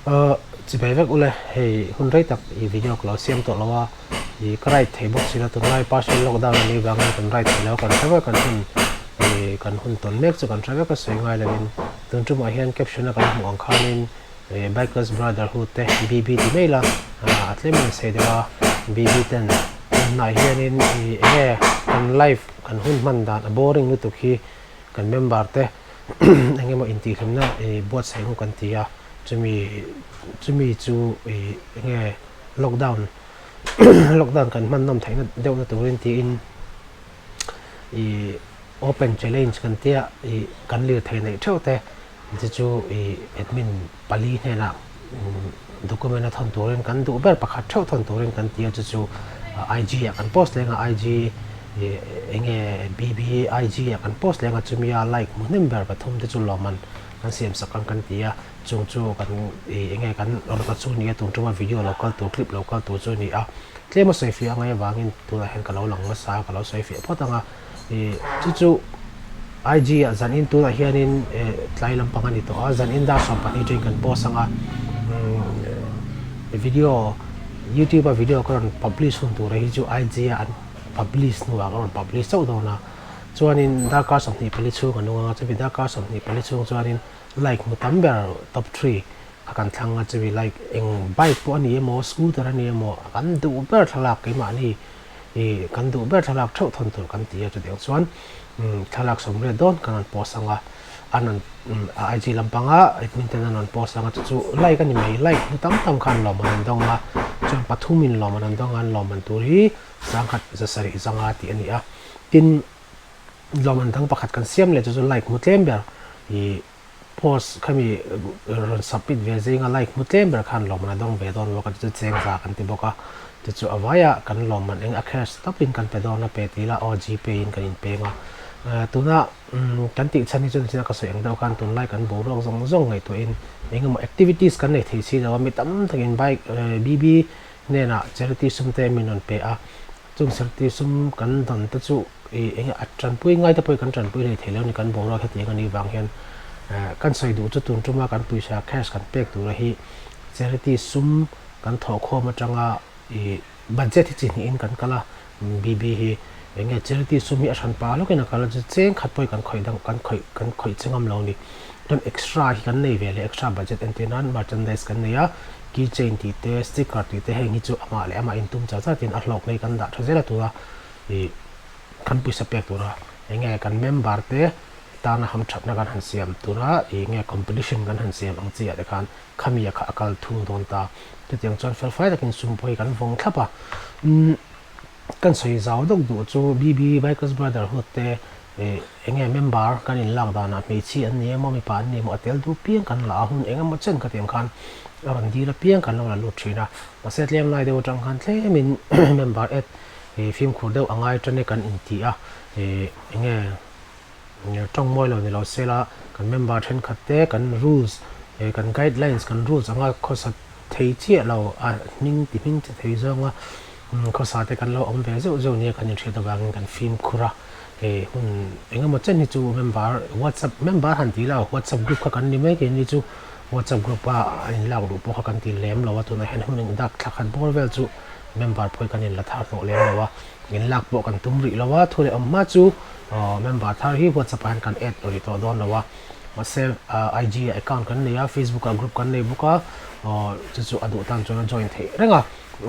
Chibai vek ule, hei hun rei tak i video ka lo siam tawh lo a, i ka ride thei bawk si lo, tunlai partial lockdown a nih vangin kan ride thei lo a, kan hre vek kan hun i kan hun tawn mek chu kan hre vek a sawi ngai lovin tun tumah hian caption a kan hmuh ang khanin Bikers Brotherhood te BB ti mai la a tlem in sei deuh a, BB ten tunhnai hianin i enge kan life kan hun hman dan a boring lutuk hi kan member te eng emaw intihhlimna i buatsaih hu kan ti a, chumi chumi chu i enge lockdown lockdown kan hman nawm theihna deuhna turin tiin i open challenge kan tia i kan lirthei neih theuh te chu chu i admin pali hnenah document a thawn turin kan duh ber pakhat theuh thawn turin kan ti a chu chu IG ah kan post leng a IG ih eng nge BB IG ah kan post leng a chumi a like hmu hnem ber pathum te chu lawmman kan siam sak ang kan ti a chung chu kan ih eng nge kan rawt a chu ni a tun tuma video lo kal tur clip lo kal tur chu a ni a tlem a sawi fiah angai avangin tunah hian ka lo lang nasa a ka lo sawi fiah phawt ang a. Ih chu chu IG ah zan in tunah hianin eh tlai lampang a ni tawh a, zan in dar 12 atangin kan post ang a, umm video youtube a video ka rawn publish hun tura hi chu IG a an publish hnuah ka rawn publish chauh dawn a, chuanin darkar 24 chhung a nung ang a, chumi darkar 24 chhung chuanin like hmu tam ber top three kha kan thlang a, chumi like eng bike pawh a ni emaw scooter a ni emaw kan duh ber thlalak keimahni I kan duh ber thlalak theuh thawn tur kan ti a, chutiang chuan thlalak 80 dawn kan rawn post ang a, an rawn IG lampanga admin ten an rawn post ang a, chu chu like a ni mai, like hmu tam tam khan lawmman an dawng a, chuan pathumin lawmman an dawng a, an lawmman tur hi 1705 tih a ni a, tin lawmman dang pakhat kan siam leh chu chu like hmu tlem ber i Post khami rawn submit ve zinga like hmu tlem ber khan lawmman a dawng ve dawn bawk a, chu chu cheng za kan ti bawk a, chu chu a vaia kan lawmman eng a cash tawpin kan pe dawn a pe ti ila aw gpay in kan inpeng a, tuna kan tih chhan hi chuan china ka sawi ang deuh khan tunlai kan boruak zawng zawng ngaihtuahin eng emaw activities kan nei thei si lo a, mi tam takin bike BB hnenah charity sum te min rawn pe a, chung charity sum kan dawn te chu. I eng a tanpui ngai te pawh hi kan tanpui hlei thei lo a ni, kan boruak hetiang a nih vang hian kan sawi duh chu tun tuma kan pawisa cash kan pek tura hi charity sum kan thawhkhawm atanga i budget hi chi hnihin kan kal a, BB hi eng nge charity sum hi a hran pah lawkin a kal a, chu cheng khat pawh hi kan khawih dang kan khawih kan khawih che ngam lo a ni, chuan extra hi kan nei ve leh extra budget entir nan merchandise kan nei a, key chain tih te sticker tih te heng hi chu amah leh amah intum char char tin a hlawk nei kan dah tha zel a tura. I kan pawisa pek tura eng nge kan member te tana hamthatna kan han siam tura eng nge competition kan han siam ang chi ah te khan khami a kha a kal thung dawn ta. Chutiang chuan fel fai takin sum pawh hi kan vawng thlap a. Umm kan sawi zau deuh duh chu BB Bikers Brotherhood te eng nge member kan inlak danah hmeichhia an ni emaw mipa an ni emaw a tel duh piang kan la a, hun eng emaw chen khatiang khan a rawn dil apiang kan lo la lut thin a. Mahse tlem lai deuh atang khan tlemin member add Ih fimkhur deuh a ngai tan e kan inti a, ih enge tawng mawi lo ni lo se la kan member thenkhat te kan rules ih kan guidelines kan rules anga khawsa thei chiah lo a hming ti hming che thei zawnga khawsa te kan lo awm ve zeuh zeuh nia kan inhriat avangin kan fimkhur a, ih hun engemaw chen hi chu member whatsapp member han tih la whatsapp group kha kan ni mai keini chu whatsapp group a inlak luh pawh kha kan ti lem lo a tunah hian hun engdak thla khat bawr vel chu. Member pawh hi kan inla thar hnawh lem lo a, inlak pawh kan tum rih lo a, thu leh awm hma chu member thar hi WhatsApp ah hian kan add rih tawh dawn lo a, mahse IG ah account kan nei a, Facebook ah group kan nei bawk a, chu chu a duh tan chuan a join theih reng a,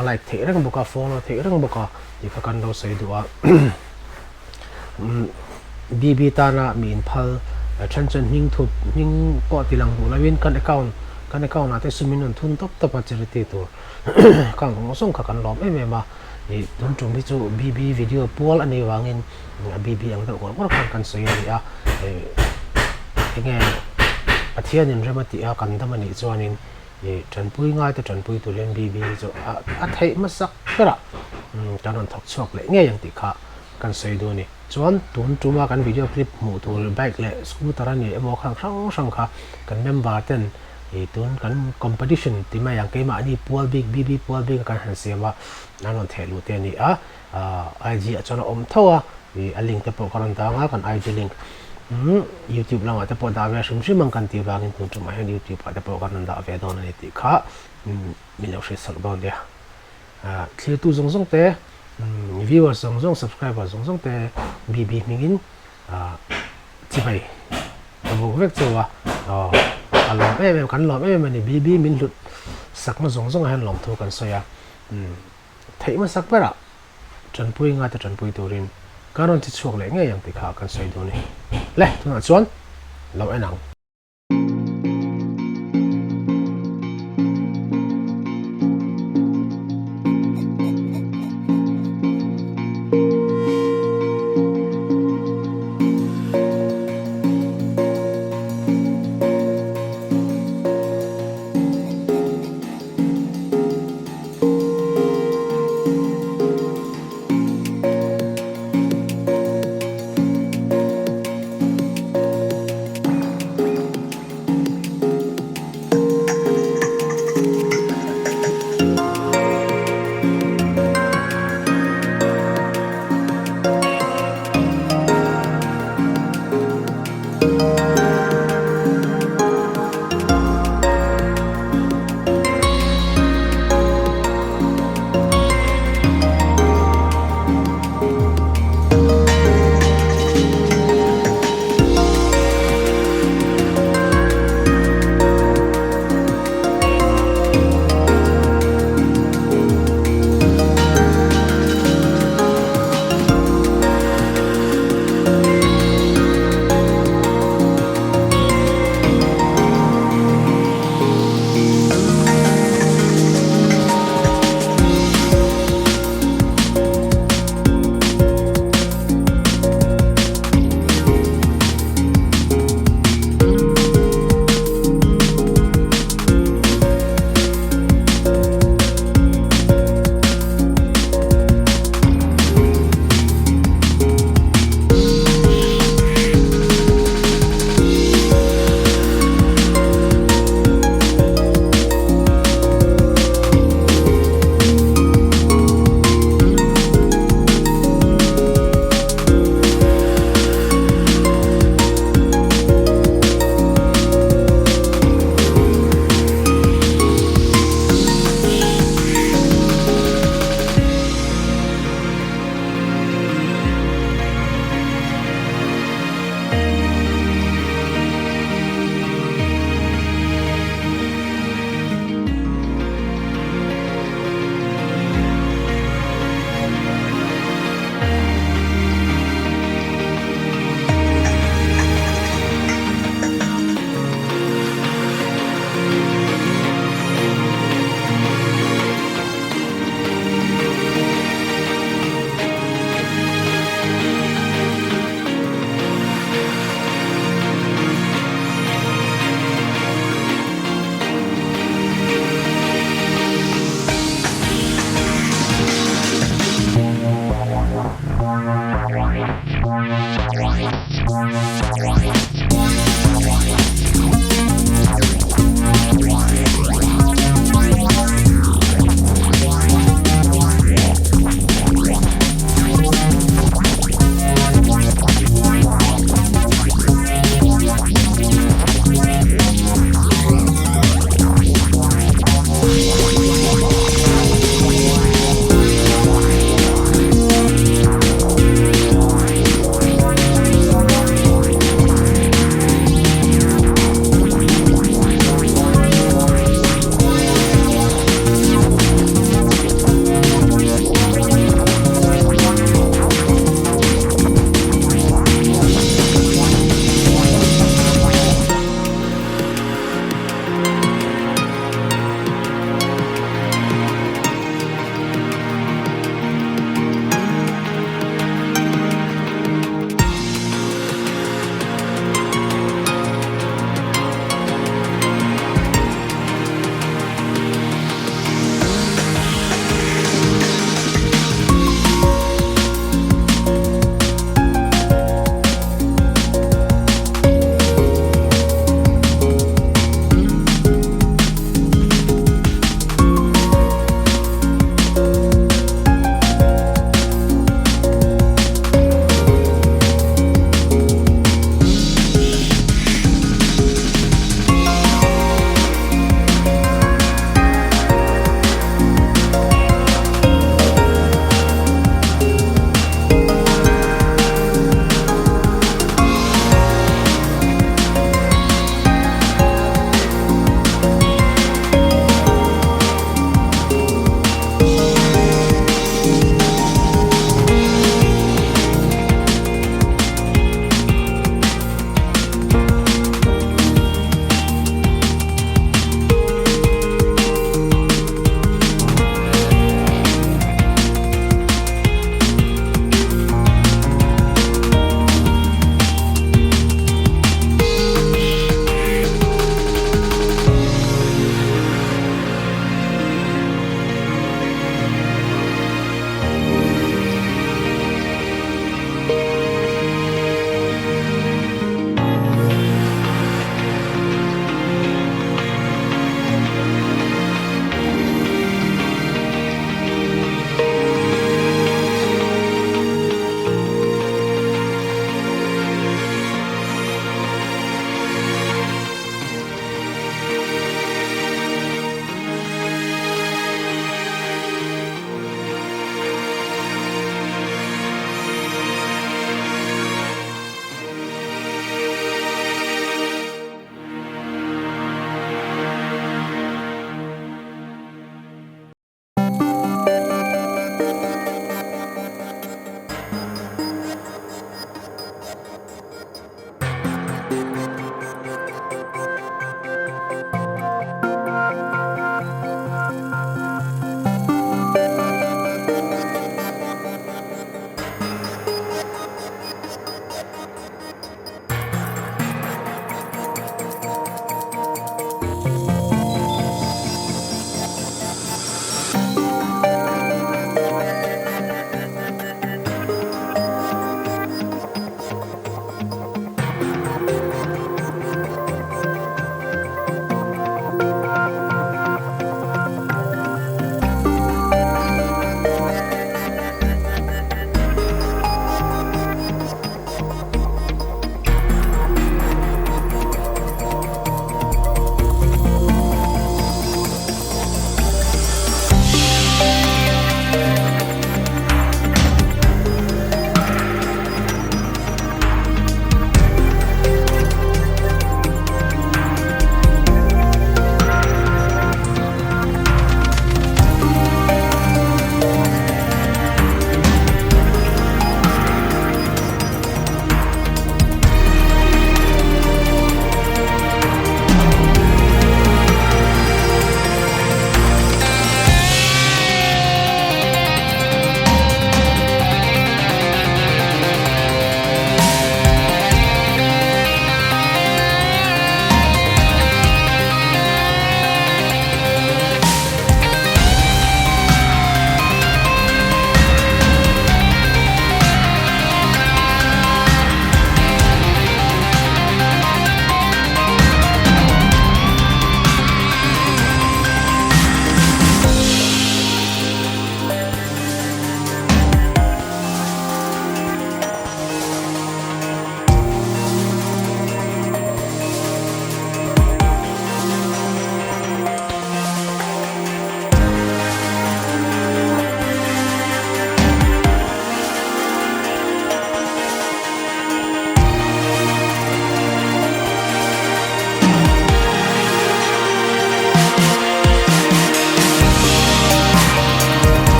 a like theih reng bawk a, follow theih reng bawk a tih kha kan lo sawi duh a. BB tana mi inphal then chuan hming thup hming pawh ti lang duh loin kan account kan account ah te sum in rawn thun tawp tawp a charity tur. Khang zawng zawng kha kan lawm em em a, ih tun tum hi chu BB video pual a nih vangin a BB ang deuh ngawr ngawr khan kan sawi a ni a, ih enge Pathianin rem a tih a kan dam a nih chuanin ih tanpui ngai te tanpui tur hian BB hi chu a a theih hmasak berah kan rawn thawk chhuak leh ngei ang tih kha kan sawi duh a ni. Chuan tun tuma kan video clip hmuh tur bike leh scooter a ni emaw khang hrang hrang kha kan member ten Ih tun kan competition ti mai ang keimahni pual bik BB pual bik a kan han siam a an rawn theh luh te a ni a, IG ah chuan a awm tho a, ih a link te pawh ka rawn dang a kan IG link. Youtube lamah te pawh dah ve hrim hrim ang kan tih vangin tun tumah hian Youtube ah te pawh kan rawn dah ve dawn a ni tih kha min lo hriatsak dawn nia. Thlirtu zawng zawng te, viewers zawng zawng, subscriber zawng zawng te BB hmingin chibai ka buk vek cheu a, aw ka lawm em em, kan lawm em em a ni. BB min hlut sakna zawng zawngah hian lawmthu kan sawi a. Theih hmasak berah tanpui ngaite tanpui turin kan rawn ti chhuak leh ngei ang tih kha kan sawi duh a ni. Le, tunah chuan lo en ang.